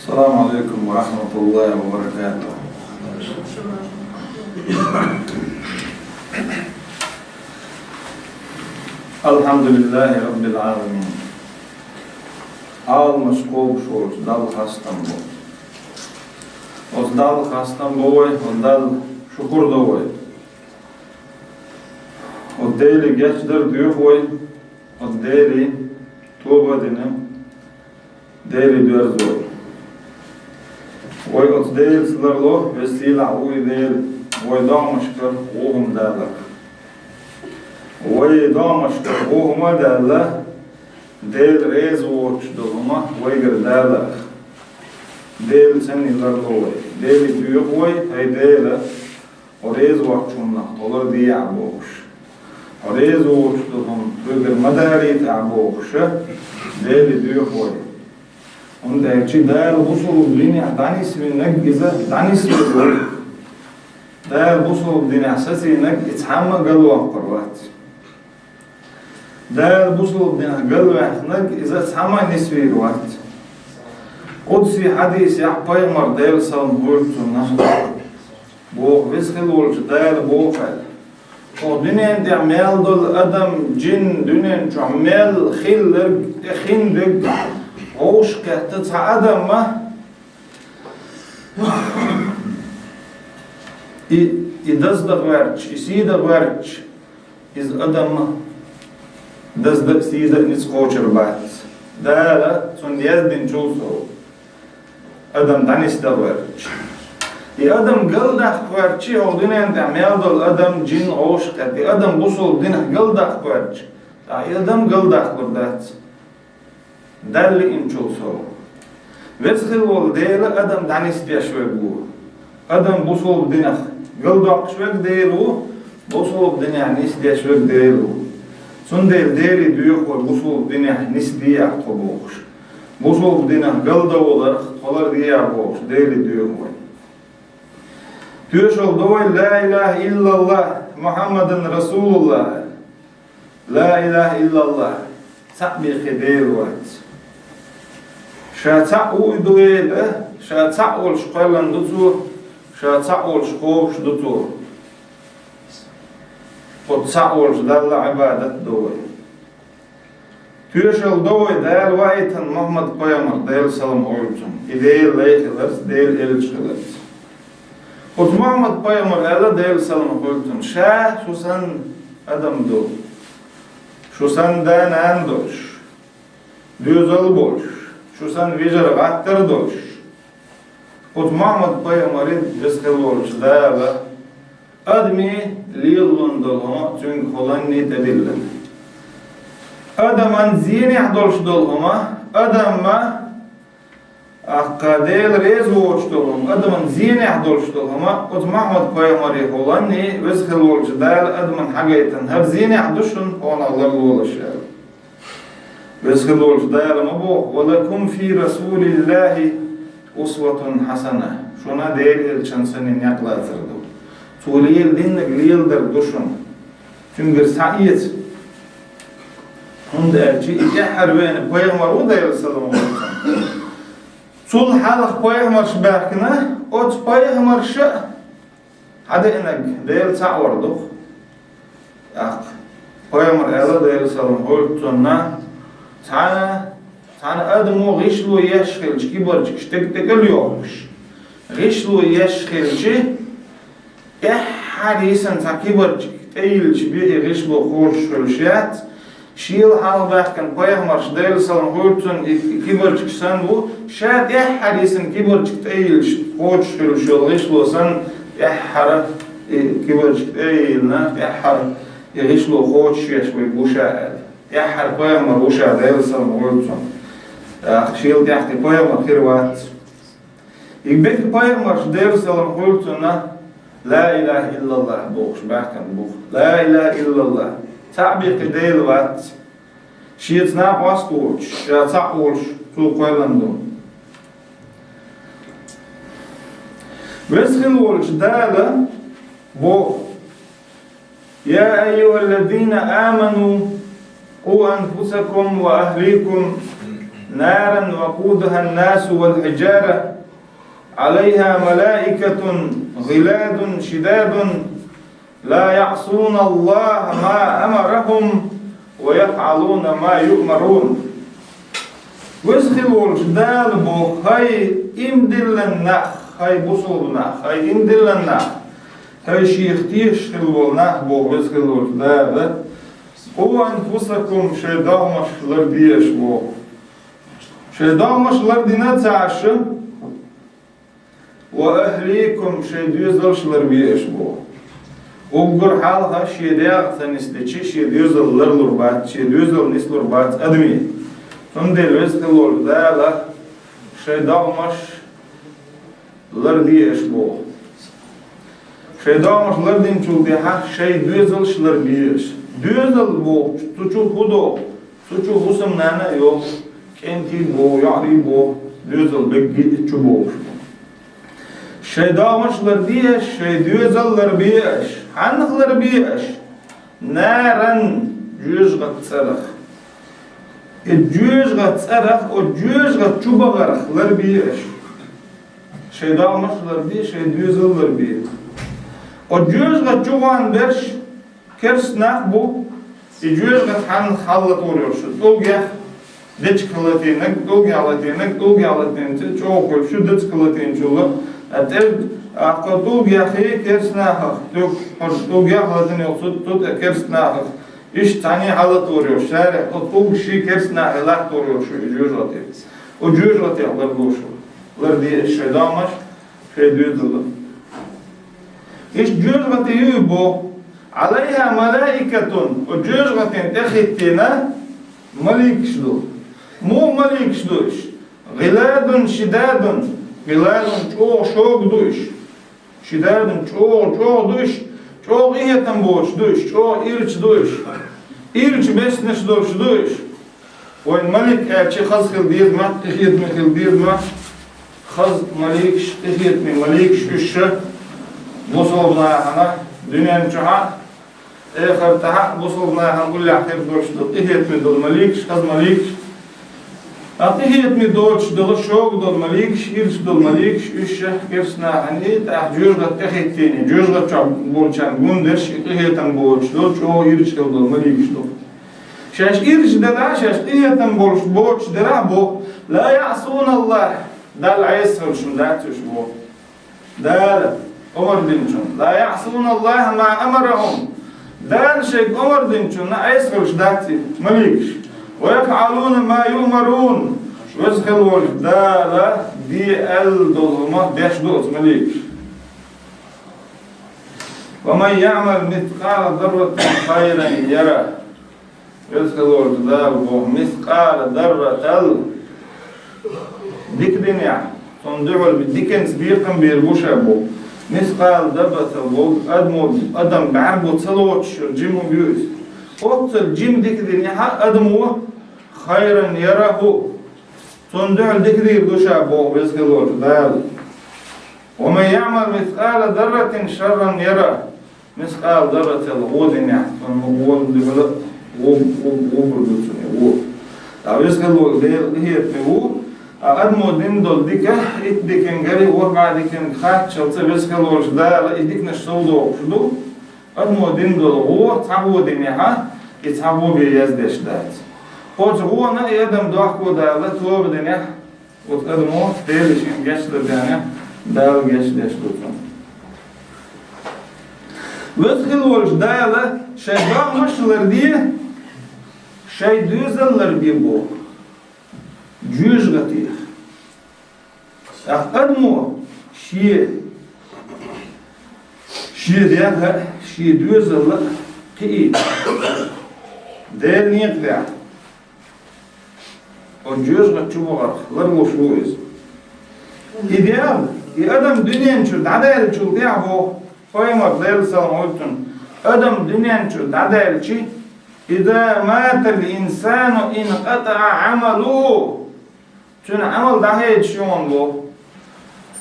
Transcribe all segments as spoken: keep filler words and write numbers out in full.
السلام عليكم ورحمة الله وبركاته. الحمد لله رب العالمين. Ӏаламаш кхобуш волчу Далла хастам бо. Оцу Далла хастам бо вай, оцу Далла шукур до вай. Оцу Деле гечдар доьху вай, оцу Деле тоба а дина, Деле доьрзу вай. Вай оцу Делаца ларло, веза-сийлахь ву и Дела, вай догӀмашкара вон хӀума даларх. Вай догӀмашкара вон хӀума а даьлла, Дела реза воцуш долу хӀума вайгара даларх. Делаца ларло вай. Деле доьху вай, хӀай Дела, хьо реза воцучунах тхо лардехьа бохуш. Хьо реза воцуш долу хӀума вайгара ма далийтахьа бохуш, Деле доьху вай. ХӀунда аьлча Дала бусалба динехь дӀанисвинарг иза дӀанисвер ву. Дала бусалба динехь сацийнарг и цхьамма а галваккхар вац. Дала бусалба динах галваьккхинарг иза цхьамма а нисвийр вац. Къудси хьадисехь пайхамар, Делан салам хуьлда цунна, боху, веза хила волчу Дала боху аьлла: «Хьо дуьнен тӀехь мел долу адам, джин, дуьнен чохь мел хилларг, тӀе хиндерг вовшахкхетта цхьа адамма, и, и даздан гӀерташ, и сийдан гӀерташ, иза адамма даздан а, сийдан а ницкъ кхочур бац. Дала цунна яздинчул сов, адам дӀанисдан гӀерташ. И адам галдаккха гӀерташ, хьо дуьнен тӀехь мел долу адам, джин, вовшахкхетта, и адам бусалба динах галдаккха гӀерташ, ткъа и адам галдаккхалур дац». Далла лиъначул сов. Веза хила волу Дела адам дӀанисдеш верг ву. Адам бусалба динах галдоккхуш верг Дела ву, бусалба динехь нисдеш верг Дела ву. Цундела Деле доьху вай, бусалба динехь нисдехьа тхо бохуш. Бусалба динах галдовларх тхо лардехьа бохуш, Деле доьху вай. Тоьшалла до вай: «Ла илаха иллаллах, Мухаммадан расулуллах». Ла илаха иллаллах. Цхьаъ бен кхин Дела вац. Ша цхьаъ ву и Дела, ша цхьаъ волуш кхоьллина ду цо, ша цхьаъ волуш кхобуш ду цо. Оцу цхьаъ волчу Далла Ӏибадат до вай. Тоьшалла до вай Дала ваийтина Мухаммад-пайхамар, Делан салам хуьлда цунна, и Делан лай хиларца, Делан элча хиларца. Оцу Мухаммад-пайхамара аьлла, Делан салам хуьлда цунна: «Ша шу санна адам ду, шу санна да-нана долуш, доьзал болуш, шу санна вежарий, гӀаттар долуш». Оцу Мухаммад-пайхамаре, веза хила волчу Дала, адамийн лелош долу хӀума цуьнга хӀолланний тӀедиллина. Адаман зенехь долуш долу хӀума, адаман, тӀаккха Дела реза воцуш долу хӀума, адаман зенехь долуш долу хӀума, оцу Мухаммад-пайхамаре хӀолланний, веза хила волчу Дала адаман хьагайтина: «ХӀара зенехь ду шуна, хьуна ларлолаш», – аьлла. Веза хила волчу Дала ма боху: «Ва лакум фи Расулиллахи усватун хьасана». Шуна Делан элчанца санна некъ лацар ду. Цо леладиннарг леладар ду шуна. Цуьнгара схьаэца. ХӀунда аьлча и тӀаьххьара веана пайхамар ву, Делан салам хуьлда цунна. Цул хьалха пайхамарш баьхкина, оцу пайхамарша а хьадеанарг Дела цхьаъ вар ду-кх. ТӀаккха пайхамара аьлла, Делан салам хуьлда цунна: «Цхьана, цхьана адамо гӀишло еш хилча, кибарчигаш дерг-дерг а лохуш, гӀишло еш хилча, тӀаьххьара йисина цхьа кибарчиг тӀейиллича бен и гӀишло кхочуш хуьлуш яц, шел хьалха баьхкина пайхамарш, Делан салам хуьлда цунна, и кибарчиг санна ву, ша тӀаьххьара йисина кибарчиг тӀейиллича кхочуш хуьлуш йолу гӀишло санна, тӀаьххьара и кибарчиг тӀе а йиллина, тӀаьххьара и гӀишло кхочуш еш верг ву ша», – аьлла. ТӀаьххьара пайхамар ву ша, Делан салам хуьлда цунна. ТӀаккха шел тӀаьхьа кхин пайхамар хир вац. И берриг пайхамарш, Делан салам хуьлда цунна, «Ла илаха иллаллах» бохуш баьхкина бу-кх. Ла илаха иллаллах. Цхьаъ бен кхин Дела вац. Шеца накъост а воцуш, ша цхьаъ волуш, цо кхоьллина ду. Веза хила волчу Дала боху: «Я айюхаллазина аману, къу анфусакум ва ахликум نارا وقودها الناس والحجارة عليها ملائكة غلاظ شداد لا يعصون الله ما أمرهم ويفعلون ما يؤمرون. Веза хила волчу Дала боху: хӀай иман диллина нах, хӀай бусалба нах, хӀай иман диллина нах, хӀай шех тешаш хила волу нах, боху Веза хила волчу Дала, къу анфусакум, шайн догӀмаш ларде аша боху. Шайн догӀмаш лардина ца Ӏаш, ва ахликум, шайн доьзалш ларбе аша боху. Уггар хьалха шен дегӀ ца нисдичи, шен доьзал ларлур бац, шен доьзал нислур бац адаме. Цундела Веза хила волчу Дала шайн догӀмаш ларде аша боху. Шайн догӀмаш лардинчул тӀаьхьа шайн доьзалш ларбе аша. Доьзал бохучу, цу чу хӀун доху? Цу чу хӀусамнана а йоху, кӀентий боху, йоӀарий боху, доьзал бегги а чу бохуш бу. Шайн догӀмаш ларде аша, шайн доьзал ларбе аша. Хьаннах ларбе аша? Наран, жоьжахатин цӀарах. И жоьжахатин цӀарах, оцу жоьжахати чу бахарх ларбе аша. Шайн догӀмаш ларбе, шайн доьзал ларбе. Оцу жоьжахати чу гӀон берш керста нах бу, и жоьжахати хьаннах хьалалатор йолуш, тӀулгех дечигах латийнарг, тӀулгех латийнарг, тӀулгех латийначу чӀогӀа хуьлуш ю дечигах латийначул, а тӀе, а кху тӀулгехи керста нахах, тӀулгех латийна йолу цу, цу тӀе керста нахах, иштта цхьаьний хьалалатор йолуш, шаьрехь оцу тӀулгашший керста нахе латтор йолуш ю и жоьжахати. Оцу жоьжахатех ларлуш ву, ларде аша шайн догӀмаш, шайн доьзал. Иштта жоьжахати ю и боху. Ӏалайхьа малаикатун, оцу жоьжахатина тӀехӀиттийна маликаш ду. Муха маликаш ду уьш? ГӀиладун шидадун, гӀиладун чӀогӀа шога ду уьш. Шидадун чӀогӀа, чӀогӀа ду уьш, чӀогӀа къинхетам боцуш ду уьш, чӀогӀа ирча ду уьш. Ирча беснаш долуш ду уьш. Вайн малик аьлча хаза хила деза ма, къинхетаме хила деза ма. Хаза маликаш, къинхетаме маликаш уьш ша бусалба нахана дуьнен чохь а, эхартахь а бусалба нахана уллехь хир долуш ду къинхетаме долу маликаш, хаза маликаш. А къинхетаме доцуш долу, шога долу маликаш, ирча долу маликаш уьш ша керста нахана и тӀаккха жоьжахати тӀехӀиттийна, жоьжахати чохь болчарна гун дерш и къинхетам боцуш долу, чӀогӀа ирча хила долу маликаш ду. Шаьш ирча делахь, шаьш къинхетам болуш боцуш делахь боху, ла яӀсуналлахь, Далла Ӏеса хилчун дац уьш боху. Дала омар динчун. Ла яӀсуналлахь ма амарахум. Дала шайга омар динчунна Ӏеса хилча дац и маликаш. Ва яфӀалуна ма юъмарун. Веза хила волчу Дала де аьлла долу хӀума деш ду оцу маликаш. Ва ман яъмал мискъала зарратин хайран яра. Веза хила волчу Дала боху, мискъала зарратал дика динехь, цунна дуьхьал диканца бекхам бийр бу ша боху. Мискъала зарратал боху, адамо, адам бӀаьрго ца лоцуш йолу жима хӀума ю иза. Оццул жима дика динехь а адамо хайран яраху, цунна дуьхьал дика дийр ду ша боху Веза хила волчу Дала. Ва ман яъмал мискъала зарратин шарран яра. Мискъала зарратал гӀо динехь, цунна гӀо динехь, гӀо, гӀо, гӀо бур ду цунна, гӀо. Ткъа Веза хила волу Дела къинхетаме ву, а адамо дина долу дика, итт диканга, ворхӀ диканга хаттачалца Веза хила волчу Дала и диканаш совдоккхуш ду, адамо дина долу гӀо, цхьа гӀо динехь а, и цхьа гӀо бен яздеш дац. Оцу гӀона и адам дохко Дала тоба динехь, оцу адамо Дела шен гечдар даьнна, Дала гечдеш ду цунна. Веза хила волчу Дала шайн догӀмаш ларде, шайн доьзал ларбе боху. Жоьжахатех. ТӀаккха адамо шен, шен дегӀ а, шен доьзал а кхиийта Делан некъа тӀехь. Оцу жоьжахати чу бахарх ларлуш ву иза. И дегӀ, и адам дуьнен чу дӀадаьллачул тӀаьхьа боху пайхамар, Делан салам хуьлда цунна, адам дуьнен чу дӀадаьлчи, иза матал инсану инкъатаӀа Ӏамалуху, цуьнан Ӏамал дӀахедаш ю хьуна боху.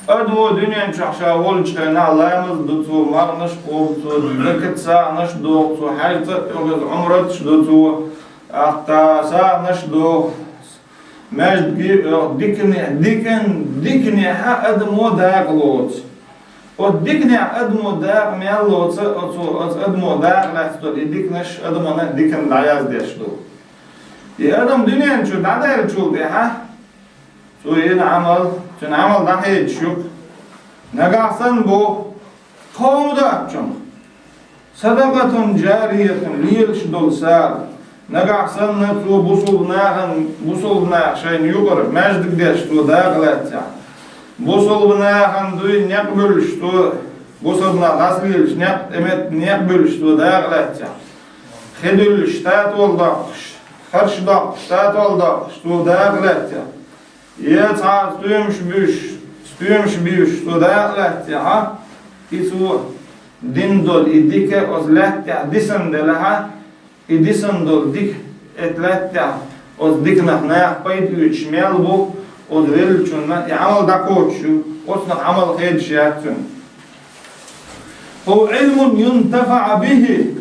Адамо дуьнен чохь ша волчу хенахь ламаз ду цо, мархнаш кхобу цо, закат сагӀанаш доху цо, хьаьжцӀа а тӀехь Ӏумраташ ду цо, ахта сагӀанаш доху. Маьждиге оьгӀу дикане, дикан, диканехьа адамо дакъа лоцу. Оцу диканехьа адамо дакъа мел лоцу, оцу, оцу адамо дакъа лаьцна долу и диканаш адамана диканна дӀаяздеш ду. И адам дуьнен чу дӀадаьллачул тӀаьхьа, цо йина Ӏамал, цуьнан Ӏамал дӀахьедаш ю-кх. Нагахь санна боху, кхо хӀума дац цунах. Садакъатун жариятун, лелаш долу сагӀа. Нагахь санна цо бусулба нахана, бусулба наха шайна юкъара маьждиг деш цо дакъа лаьцнехь. Бусулба нахана дуй некъ буьллуш цо, бусулба наха дӀасалелаш некъ, тӀемет некъ буьллуш цо дакъа лаьцнехь. Хи дуьллуш, татол доккхуш, харш доккхуш, татол доккхуш цо дакъа лаьцнехь. Я цхьа стоьмаш буьйш, стоьмаш буьйш цо дакъа лаьцнехьа, и цо дина долу и дика оцу лаьтта тӀехь дисан делахьа, и дисан долу дика эта лаьтта тӀехь оцу диканах наха пайда оьцуш мел бу, оцу веллачунна и Ӏамал дӀакхочуш ю, оцунах Ӏамал хедаш яц цуьнан. Ау Ӏилмун юнтафаӀу бихи.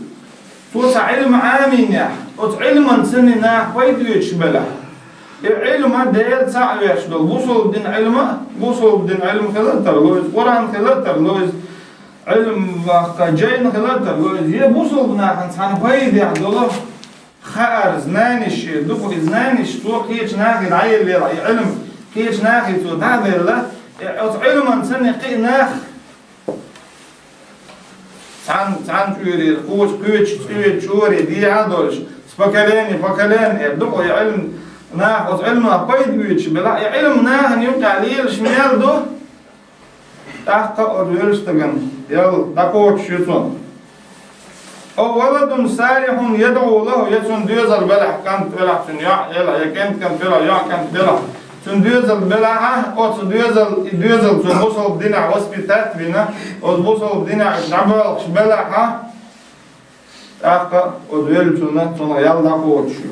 Цо цхьа Ӏилма Ӏамийнехь, оцу Ӏилманца нах пайда оьцуш белахь. И Ӏилма Дела цхьаъ веш долу, бусулба дин Ӏилма, бусулба дин Ӏилма хила а тарло иза, Къуръан хила а тарло иза, Ӏилма ваккха жайна хила а тарло иза, я бусулба нахана цхьана пайдехь долу хаар, знаниш, дукха и знаниш цо кхечу нахе дӀаеллера, и Ӏилма кхечу нахе цо дӀа а делла, и оцу Ӏилманца кхин а нах Цхьана, цхьана чуьйрера кхочу, кхечу, цӀе чуьйре дехьа а долуш, с поколения в поколение эр ду-кх и Ӏилма, наха оцу Ӏилманах пайда оьцуш белахь, и Ӏилма нахана юкъахь лелаш мел ду, тӀаккха оцу веллачу стагана ял дӀакхочуш ю цунна. Ау валадун салихьун ядӀу лаху, я цунна доьзал белахь, кӀант велахь цуьнан йоӀ, я кӀентан кӀант велахь, йоӀан кӀант велахь. Цуьнан доьзал белахьа, оцу доьзал, и доьзал цо бусалба динехь воспитать вина, оцу бусалба динехь дӀабоьлхуш белахьа, тӀаккха оцу веллачунна цунах ял дӀакхочуш ю.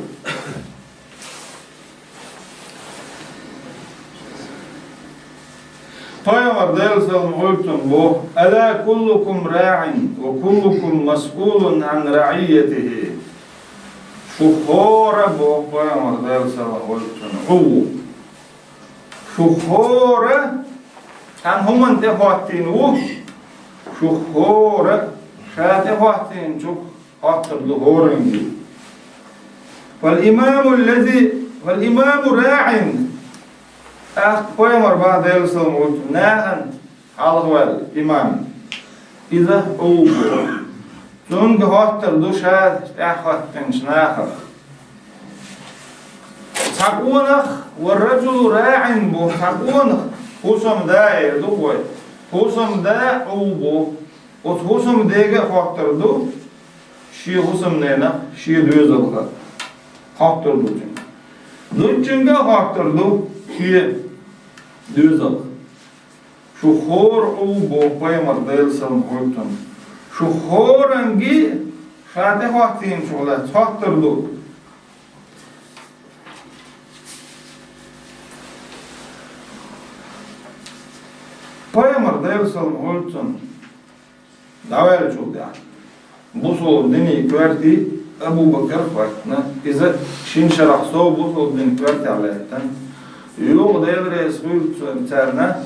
Пайхамар, Делан салам хуьлда цунна, боху: «Ала куллукум раӀин ва куллукум масъулун ан раӀийятихи». Шу хӀора, боху Пайхамар, Делан салам хуьлда цунна, Ӏу ву. Шу хӀора цхьана хӀуманна тӀехӀоттийна ву, шу хӀора ша тӀехӀоттийначух хӀоттар ду хӀоранге. «Фал имаму ллази, фал имаму раӀин». ТӀаккха Пайхамар боху, Делан салам хуьлда цунна, нахана хьалхаваьлла имам. Иза Ӏу ву. Цуьнга хӀоттар ду ша тӀаьхьахӀоттийначу нахах. Цхьа къонах, «ва рраджулу раӀин», бу, цхьа къонах, хӀусамда эр ду вай. ХӀусамда Ӏу ву. Оцу хӀусамдега а хӀоттар ду, шен хӀусамненах, шен доьзалх а хӀоттар ду цуьнга. Зудчуьнга а хӀоттар ду, шен доьзалх. Шу хӀора Ӏу ву, боху Пайхамар, Делан салам хуьлда цунна. Шу хӀоранге ша тӀехӀоттийначух лаьцна хӀоттар ду. Пайхамар, Делан салам хуьлда цунна, дӀаваьллачул тӀаьхьа бусалба динан коьрте Абу-Бакар хӀоьттина, иза шина шарахь сов бусалба динан коьртехь лаьттина. Юха, Дела реза хуьлда царна,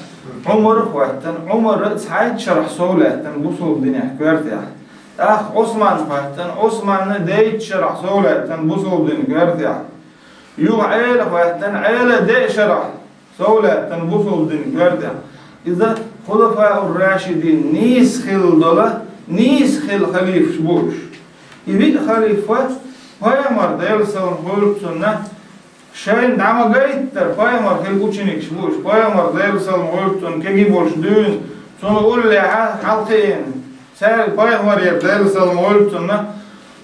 Ӏумар хӀоьттина, Ӏумар цхьайтта шарахь сов лаьттина бусалба динехь коьртехь. ТӀаккха Ӏусман хӀоьттина, Ӏусман дейтта шарахь сов лаьттина бусалба динан коьртехь. Юха Ӏела хӀоьттина, Ӏела деа шарахь сов лаьттина бусалба динан коьртехь. Иза хулафаур-рашидин, нийса хилла долу, нийса хилла халифаш бу уьш. И виъ халифа Пайхамар, Делан салам хуьлда цунна, шайна дӀа ма гайттара, Пайхамар хилла ученикаш бу уьш. Пайхамар, Делан салам хуьлда цунна, кегий болуш дуьйна, цунна уллехьа хьалакхиъна. Цаьрга Пайхамарера, Делан салам хуьлда цунна,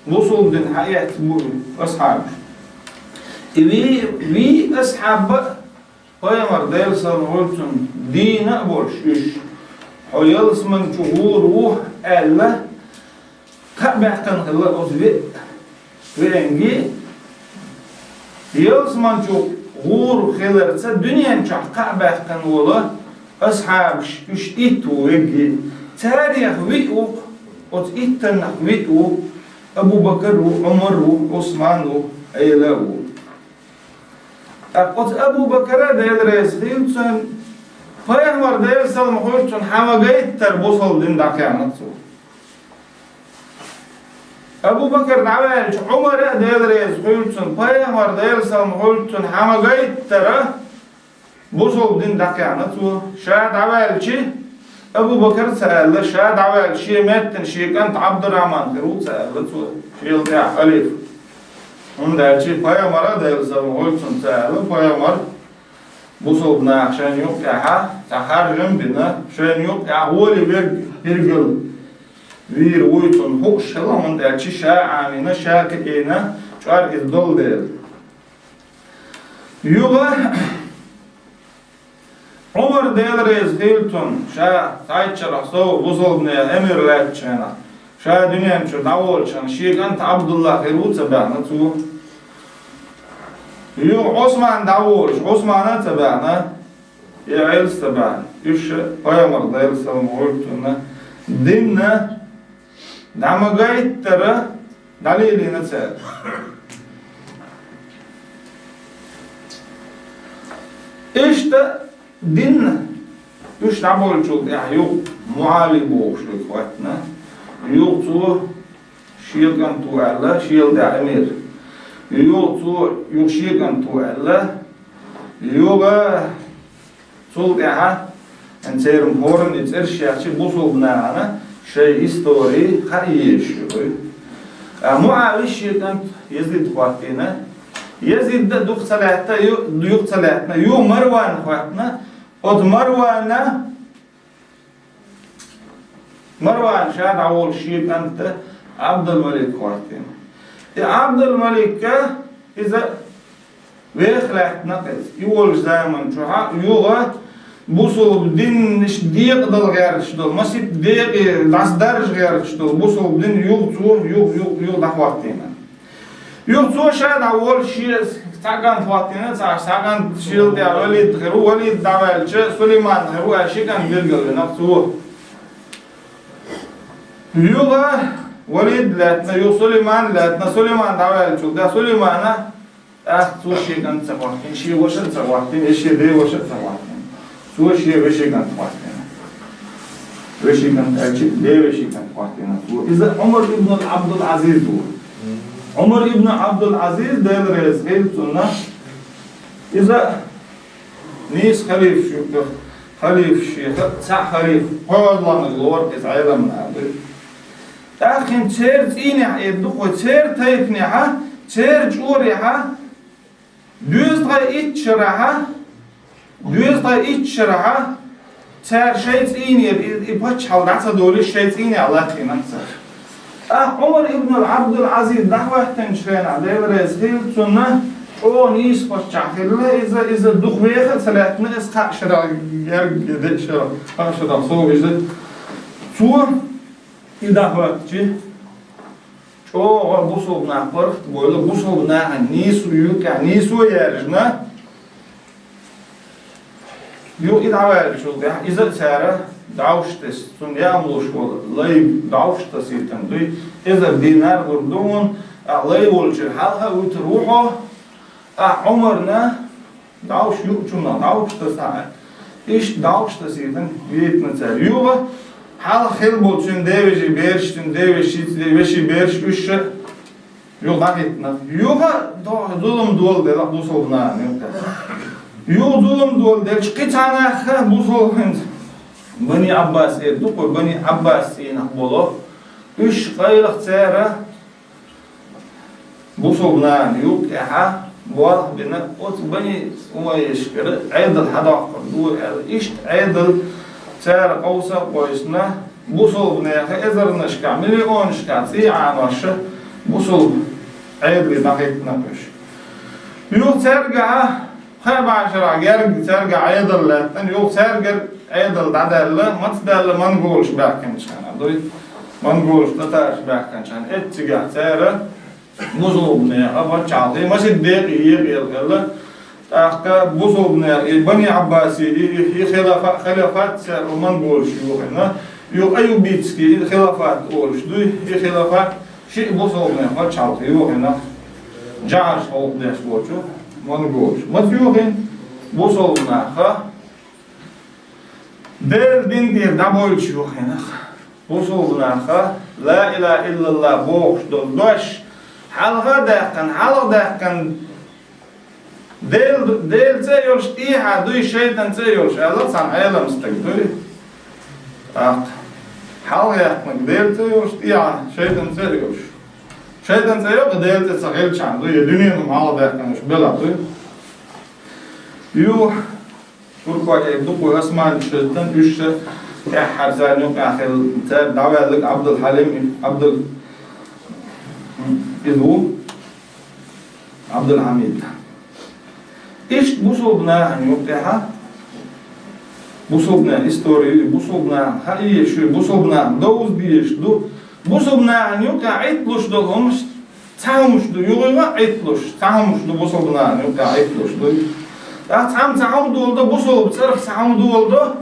бусалба дин хьаэцна бу уьш асхьабаш. И виъ, виъ асхьаб а Пайхамар, Делан салам хуьлда цунна, дийна а болуш уьш, хьо ялсамани чу гӀур ву аьлла, кхаъ баьккхина хилла оцу виъ веанге, ялсамани чу гӀур хиларца дуьнен чохь кхаъ баьккхина волу асхьабаш уьш итт ву вегге. Царех виъ ву-кх, оцу иттаннах виъ ву, Абу-Бакар ву, Ӏумар ву, Ӏусман ву, Ӏела а ву. ТӀаккха оцу Абу Бакара, Дела реза хуьлда цунна, пайхамар, Делан салам хуьлда цунна, хьа ма гайттара бусалба дин дӀакхаьхьна цо. Абу Бакар дӀаваьлча, Ӏумара, Дела реза хуьлда цунна, пайхамар, Делан салам хуьлда цунна, хьа ма гайттара бусалба дин дӀакхаьхьна цо. Ша дӀаваьлча, Абу Бакара ца аьлла, ша дӀаваьлча, шен меттана шен кӀант Ӏабдуррахьман хир ву ца аьлла цо, шел тӀехь халифа. ХӀунда аьлча пайхамара, Делан салам хуьлда цунна, ца аьлла, пайхамар бусалба наха шайна юкъехьа цхьа харжам а бина, шайна юкъехьа гӀоле верг пергал вийр вуй цунна хууш хилла, хӀунда аьлча ша Ӏамийна, ша кхиийна, чӀор иза долу дела. Юха Ӏумар, Дела реза хуьлда цунна, ша цхьайтта шарахь сов бусалбанийн эмир лаьттачу хенахь, ша дуьнен чу дӀаволучу хенахь, шен кӀант Ӏабдуллах хир ву ца баьхна цо. Юха Ӏусман дӀаволуш, Ӏусмана а ца баьхна, и Ӏелас а ца баьхна. Уьш пайхамар, Делан салам хуьлда цунна, динна дӀа ма гайттара, дӀалелийна цара. Иштта динна уьш дӀаболчул тӀаьхьа юха МуӀави бохуш верг хӀоьттина. Юха цо шен кӀант ву аьлла, шел тӀаьхьа эмир. Юха цо, юха шен кӀант ву аьлла. Юха цул тӀаьхьа, церан хӀоранна цӀераш яьхча, бусалба нахана шайн истори хаа езаш ю. Ткъа МуӀави шен кӀант Язид хӀоттийна. Язид а дукха ца лаьтта, ю-, юха ца лаьттина, юха Марван хӀоттийна. Оцу Марвана, Марвана ша дӀаволуш шен кӀант Ӏабдулмалик хӀоттийна. И Ӏабдулмалика иза веха лаьттина иза. И волчу заман чохь а юха бусалба диннаш декъадала гӀерташ долу, масийтта декъе дӀасадаржа гӀерташ долу бусалба дин юха цо, юха, юха, юха дӀахӀоттийна. Юха цо ша дӀаволуш шен цхьа кӀант хӀоттийна, цхьа, цхьа кӀант шел тӀаьхьа Валид хир ву, Валид дӀаваьлча, Сулайман хир ву аьлла, ши кӀант билгалвина цо. Юха Валид лаьттина, юха Сулайман лаьттина, Сулайман дӀаваьллачул тӀаьхьа Сулаймана тӀаккха цо шен кӀант ца хӀоттийна, шен ваша а ца хӀоттийна, я шен ден ваша а ца хӀоттийна. Цо шен вешин кӀант хӀоттийна. Вешин кӀант аьлча, ден вешин кӀант хӀоттийна цо. Иза Ӏумар ибн Ӏабдул-Ӏазиз ву. Ӏумар ибн Ӏабдул-Ӏазиз, Дела реза хуьлда цунна, иза нийса халифаш ю, халифаш шех, цхьа халифа, кхоалгӀаниг лору иза Ӏеламнаха дуй. ТӀаккха хӀинца церан цӀийнехь эр ду-кх вай, церан тайпанехьа, церан чкъурехьа, доьзткъе итт шарахьа, доьзткъе итт шарахьа, цара шайн цӀийнера и, и паччахьалла дӀа ца долуш, шайн цӀийнехь латтийна цара. ТӀаккха Ӏумар ибн Ӏабдул-Ӏазиз дӀахӀоьттинчу хенахь, Дела реза хуьлда цунна, чӀогӀа нийса паччахь хилла иза, иза дукха веха а ца лаьттина, иза кхаа шарахь герга, деа шарахь, кхаа шарахь сов иза. Цо и дӀахӀоьттича, чӀогӀа бусалба нах паргӀат а бойла, бусалба нахана нийсо юкъехь, нийсо а яьржина, юха и дӀаваьллачул тӀаьхьа иза а цара дӀовш тесна, цунна яа луш волу лай дӀовш тасийтина дуй, эзар динар лур ду хьуна, а лай волчуьра хьалха а вуьтур ву хьо, а Ӏумарна дӀовш юучунах дӀовш таса а, иштта дӀовш тасийтина витина цара. Юха хьалха хилла болу цуьнан девежий бераш, цуьнан девежий, веший бераш уьш а юха дӀахӀиттина. Юха а зулам доладелла бусалба нахана юкъа. Юха зулам доладелча кхин цхьа нах а бусалба хӀинца Бани Ӏаббас эр ду-кх вай, Бани Ӏаббас цӀийнах болу. Уьш къайлаха цара бусалба нахана юкъехьа болх бина, оцу Бани Умайяшкара Ӏедал хьадоккхур ду аьлла, иштта Ӏедал цара къовса а къовсина, бусалба нехан эзарнашкахь, миллионашкахь цӀий Ӏанош бусалба Ӏедале дӀахӀиттина уьш. Юха цаьргахьа Пхи бӀе шарахь герга цаьргахь Ӏедал лаьттина, юха цаьргара Ӏедал дӀадаьлла, маца даьлла, монголаш баьхкинчу хенахь дуй. Монголаш, татараш баьхкинчу хенахь, эццигахь цара бусалба нехан паччахьалкхе, масийтта декъе екъаелла хилла. ТӀаккха бусалба нехан и Бани Ӏаббаси, и, и, и хилафа-, хилафат цара монголаш йохийна, юха аюбитский и хилафат олуш дуй, и хилафат шиъ бусалба нехан паччахьалкхе йохийна, жӀараш гӀуллакх деш болчу Монголаш. Маца йохийна? Бусалба наха, Делан дин тӀера дӀабойлуш йохийна. Бусалба наха ла илаха иллаллахӀ бохуш долу дош хьалха а даьккхина, хьалха а даьккхина, Дел-, Делан цӀе а йолуш, тӀехьа дуй, шайтӀан цӀе а йолуш, аьлла цхьана Ӏелам стаг дуй. ТӀаккха хьалха яьккхинарг Делан цӀе а йолуш, тӀехьа шайтӀан цӀе а йолуш. ШайтӀан цӀе йоккха Делан цӀе ца хилчахьана дуй, я дуьненан хӀума хьалха даьккхинарш белахь дуй. Юха туркойн дукха османчаш хезтан, уьш тӀаьххьара царна юкъахь хилла, цаьрга дӀаваьлларг Ӏабдул-Хьалим, Ӏабдул-, иза ву, Ӏабдул-Хьамид. Иштта бусалба нахана юкъахь, бусалба нахана истори ю, бусалба нахана хаа езаш ю, бусалба нахана довза дезаш ду, бусалба нахана юкъахь Ӏитталуш долу хӀумаш, цхьа хӀумаш ду, юха-юха Ӏитталуш, цхьа хӀумаш ду бусалба нахана юкъахь Ӏитталуш дуй. ТӀаккха цхьамма цхьа хӀума доладо, бусалба цӀарах цхьа хӀума доладо,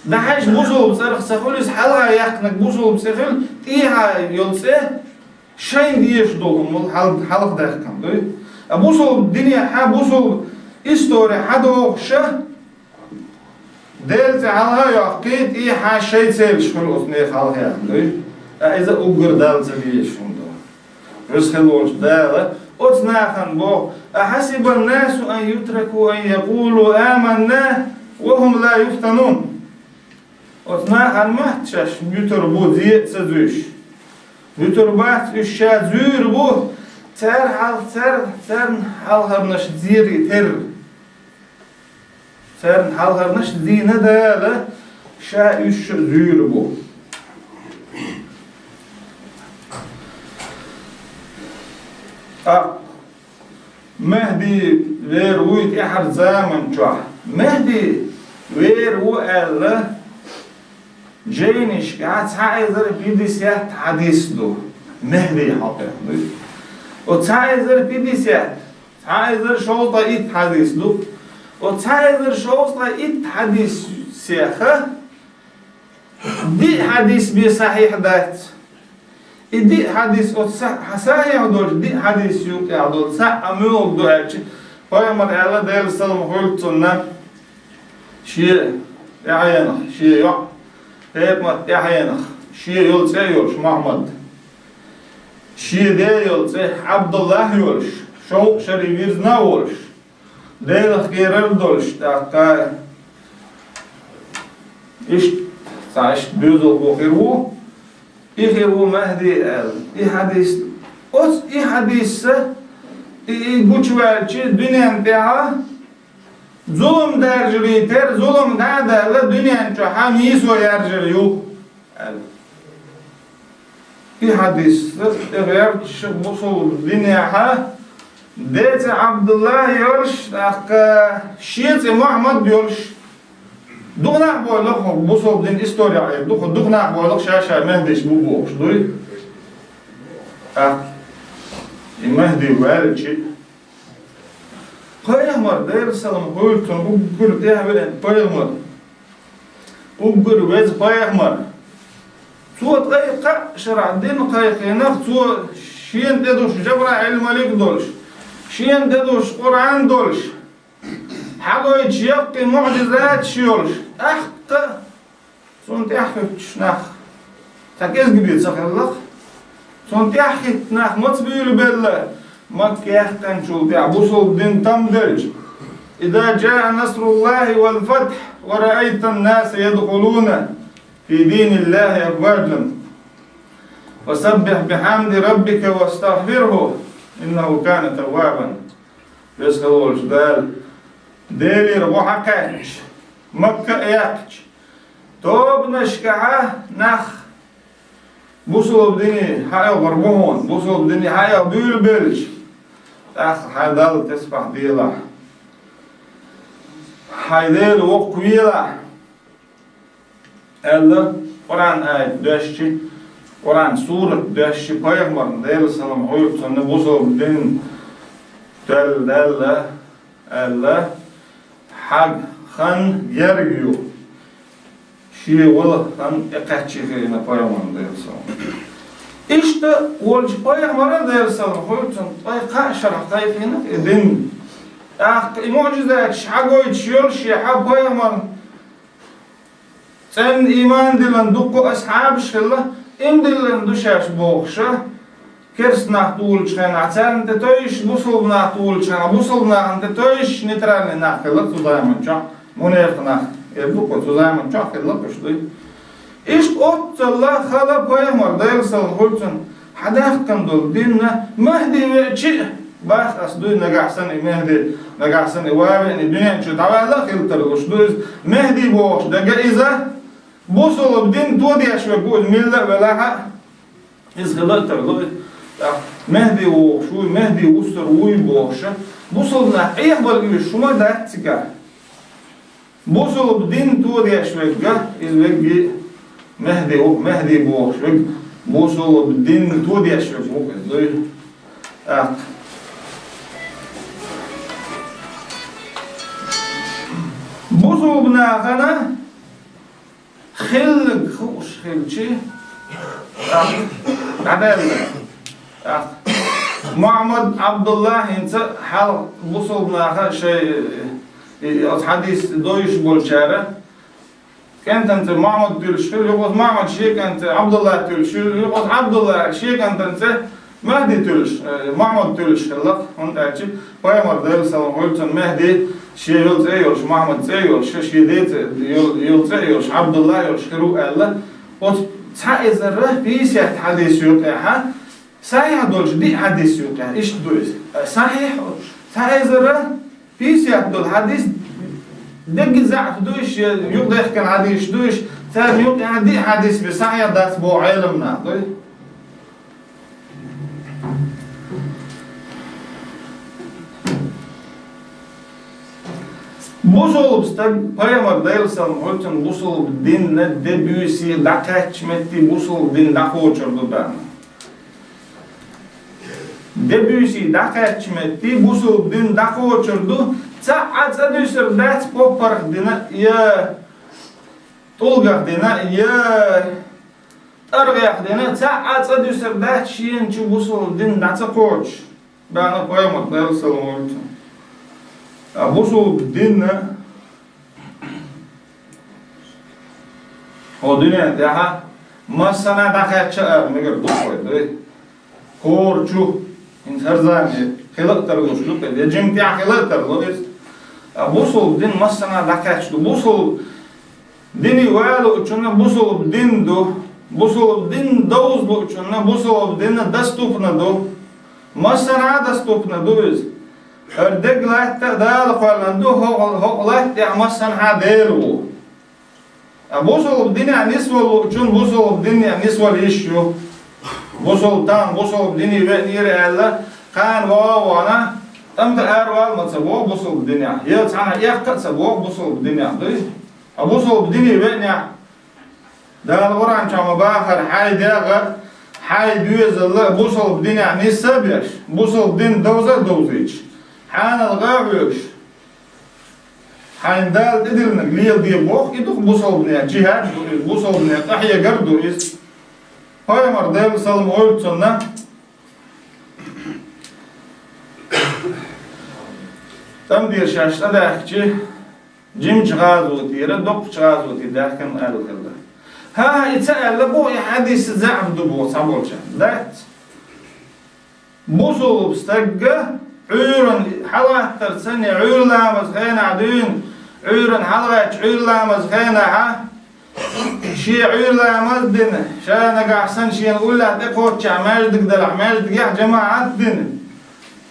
дӀахьаьжча бусалба цӀарах ца хуьлу, иза хьалха яьккхинарг бусалба цӀе хуьлу, тӀехьа йолу цӀе шайна дезаш долу хӀума хьал-, хьалха даьккхина дуй. Ткъа бусалба динехь, бусалба истори хьадохуш, Делан цӀе хьалха а йоккхий, тӀехьа шайн целаш хуьлу оцу нехан хьалха яьккхина дуй. Ткъа иза уггар Далла ца дезаш хӀума ду. Веза хилла волчу Дала оцу нахана боху: «أحسب الناس أن يتركوا أن يقولوا آمنا وهم لا يفتنون». Оцу нахана ма-т шаьш муьтур бу, зе а ца зуьйш. Муьтур бац уьш, ша зуьйр бу, цара хьал-, цара, царна хьалхарнаш зийр терра. Царна хьалхарнаш зийна Дала, ша уьш зуьйр бу. ТӀаккха Мехди вер вуй тӀаьхьара заман чохь. Мехди вер ву аьлла, жайнашкахь цхьа эзар пятьдесят хьадис ду. Мехди хьокъехь дуй. Оцу цхьа эзар пятьдесят, цхьа эзар шовзткъе итт хьадис ду. Оцу цхьа эзар шовзткъе итт хьадисех диъ хьадис бен сахьихь дац. И диъ хьадис оцу са-, хьан сахьихь долчу диъ хьадис юкъахь долу цхьаъ а муьлха ду аьлча, пайхамар аьлла, Делан салам хуьлда цунна, шен тӀаьхьенах, шен йоӀ Петамат тӀаьхьенах, шен йолу цӀе а йолуш Мухьаммад, шен ден йолу цӀе Ӏабдуллахь йолуш, шовзткъа шаре вирзина а волуш, Делах кхерар а долуш, тӀаккха иштта, цхьа иштта доьзал бу хир ву, и хир ву Мехди аьлла. И хьадис, оцу и хьадисса, и, и гучуваьлча дуьнен тӀехь зулам даржарий тера, зулам дӀа а даьлла, дуьнен чохь нийсо яржар ю аьлла. И хьадис тӀе гӀерташ бусалба динехь, ден цӀе Ӏабдуллахь йолуш, тӀаккха шен цӀе Мухьаммад йолуш, дукха нах бойла хӀокху бусалба дин история, дукха, дукха нах бойла ша-ша Мехдиш бу бохуш дуй. ТӀаккха и Мехди ваьлча, пайхамар, Делан салам хуьлда цунна, уггар тӀаьхьа веана пайхамар. Уггар веза пайхамар. Цо ткъе кхаа шарахь дин кхайкхийнах, цо шена тӀедуш Жабраил малик долуш, шена тӀедуш Къуръан долуш, хьагойтуш яккхий муӀжизаташ йолуш, тӀаккха цунна тӀаьхьахӀуьттуш нах цхьа кӀезиг бен ца хилла-кх. Цунна тӀаьхьахӀитта нах маца буьйлабелла, Макка яьккхинчул тӀаьхьа бусалба дин там делча: «إذا جاء نصر الله والفتح ورأيت الناس يدخلون في دين الله أفواجا فسبح بحمد ربك واستغفره إنه كان توابا». Веза хилла волчу Дала, Делера гӀо хьакхаьчча, Макка а яьккхича, тобанашкахьа нах бусалба дине хьаоьхур бу хьуна, бусалба дине хьаоьхуш буьйлабелча, тӀаккха хьайн Далла тесбахь делахь, хьайн Дела воккхавелахь, аьлла, Къуръан аят доьшчи, Къуръан сурат доьшчи пайхамарна, Делан салам хуьлда цунна, бусалба дин тоьлла даьлла, аьлла, хьан хан герга ю. Шен вала хан тӀекхаьччи хиъна пайхамарна, Делан салам. Иштта волчу пайхамара, Делан салам хуьлда цунна, ткъе кхаа шарахь кхайкхийнах и дин. ТӀаккха и муӀжизаташ хьагойтуш йолуш, шен хьа пайхамар цӀенна ийман диллина дуккха асхьабаш хилла, ийман диллина ду шаьш бохуша, керста нах тухучу хенахь, царна тӀе тойуш, бусалба нах тухучу хенахь, бусалба нахана тӀе тойуш, нейтральный нах хилла цу заманчохь, мунепакъ нах, э, бу-, цу заманчохь хилла уьш дуй. Иштта оццалла хала пайхамар, Делан салам хуьлу цунна, хьадаьккхина долу дин, Махьди веача а, бах ас дуй нагахь санна и Махьди, нагахь санна и ван веана и дуьнен чу дӀаваьлла а хила тарлуш ду иза, Махьди бохуш дага иза, бусалба дин тодеш верг ву иза милла а велахь а, иза хила а тарлу иза. ТӀаккха Махьди вохуш вуй, Махьди вуссур вуй бохуша, бусалба нах Ӏехабала оьшуш хӀума дац цигахь. Бусалба дин тодеш верг, иза верг Махьди ву, Махьди бохуш верг, бусалба дин тодеш верг ву иза дуй. ТӀаккха бусалба нахана хилларг хууш хилча, тӀаккха дӀадаьлла. ТӀаккха Мухьаммад, Ӏабдулла хӀинца хьалха бусалба наха шайн, э, оцу хьадис доуьйш болчара, кӀентан цӀе Мухьаммад туьллуш хилла, юха оцу Мухьаммад шен кӀентан цӀе Ӏабдулла туьллуш хилла, юха оцу Ӏабдулла шен кӀентан цӀе Махьди туьллуш, э, Мухьаммад туьллуш хилла, хӀунда аьлча пайхамар, Делан салам хуьлу цунна, Махьди шен йолу цӀе а йолуш, Мухьаммад цӀе а йолуш, шен ден цӀе, йолу, йолу цӀе а йолуш, Ӏабдулла а йолуш хир ву аьлла, оцу цхьа эзар пятьдесят хьадис юкъехь, сахьихь долчу диъ хьадис юкъехь, иштта ду иза. Сахьихь, цхьа эзар пятьдесят долу хьадис дерриг заӀиф ду уьш, я юкъадаьхкина хьадисаш ду уьш, царна юкъахь диъ хьадис бен сахьихь дац боху Ӏеламнаха дуй. Бусалба стаг, пайхамар, Делан салам хуьлу цунна, бусалба динна де-буьйса дӀакхаьчча метте бусалба дин дӀакхочур ду баьхна. Де-буьйса дӀакхаьчча метте бусалба дин дӀакхочур ду, цхьа а цӀа дуьсур дац поппарх дина я тӀулгах дина я тӀаргӀех дина, цхьа а цӀа дуьсур дац шена чу бусалба дин дӀа ца кхочуш, баьхна пайхамар, Делан салам хуьлу цунна. А бусалба динна хӀокху дуьнен тӀехь массанхьа дӀакхаьчча а ара мегар ду вай, дуй. ХӀора чу, хӀинца хӀара замане хила а тарлуш ду, я жимма тӀехь хила а тарло иза. А бусалба дин массанхьа дӀакхаьчча ду. Бусалба дине ван луучунна бусалба дин ду, бусалба дин довза луучунна бусалба дин доступно ду. Массанхьа доступно ду иза. ХӀара дег латта а Дала кхоьллина ду, хӀокху, хӀокху латта тӀехь массанхьа Дела ву. А бусалба динехь нисвала луучун бусалба динехь нисвала йиш ю. Бусалба тахана бусалба дине веанера аьлла, кхана вогӀу а вахана, тӀамта аравала ма ца боху бусалба динехь, я цхьана эккха а ца боху бусалба динехь дуй. А бусалба дине веанехь, Дала Къуръан чохь ма бахара, хьайн дегӀ а, хьайн доьзал а бусалба динехь нисса а беш, бусалба дин довза а довзуьйтуш, хьанал гӀа а хьоьгуш, хьайна Дала тӀедиллинарг леладе боху, и ду-кх бусалбане жихӀад а ду иза, бусалбане къахьегар а ду иза. Пайхамар, Делан салам хуьлу цунна, тӀамтера шаьш цӀа даьхкича, жимачу гӀазотера доккхачу гӀазоте даьхкина аьлла хилла. ХӀан-хӀа, и ца аьлла боху, и хьадис заьӀап ду боху цхьаболчара. Дац. Бусалба стагга Ӏуьйранна хьалагӀаттар санна, Ӏуьйра ламаза хенахь дуьйна, Ӏуьйранна хьалагӀаьттича Ӏуьйра ламаза хенахь, шен Ӏуьйра ламаз а дина, ша нагахь санна шена уллехь тӀекхоччехь маьждиг далахь, маьждигехь жамаӀат а дина.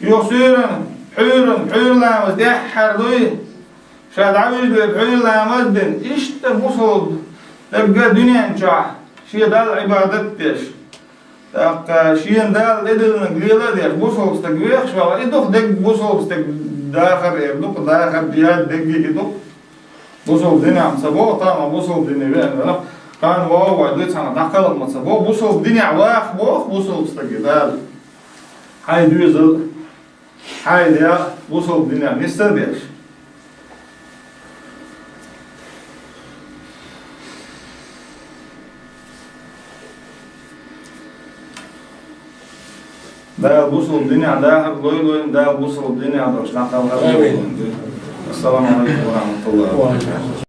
Юха суьйранна, пхьуьйранна, пхьуьйра ламаз тӀаьххьара дуй, ша дӀавижале пхьуьйра ламаз а дина. Иштта бусалба стагга дуьнен чохь шен Далла Ӏибадат а деш, тӀаккха шена Дала тӀедиллинарг лела а деш, бусалба стаг вехаш вала, и ду-кх дерриг бусалба стеган дахар, эр ду-кх, дахар, жихӀад дерриге и ду-кх. Бусалба динехь ма ца боху, тахана бусалба дине веана велахь, кхана вогӀу вай, дуьйцу хьан дӀакхалха ма ца боху, бусалба динехь ваха боху бусалба стаге Дала. Хьайн доьзал, хьайн дегӀ бусалба динехь нисса а деш. Дала бусалба дин дахар лойла вайна, Дала бусалба дин долча дӀакхалхар лойла вайна. Ассаламу Ӏалайкум ва рахьматуллахӀи ва баракатухӀ.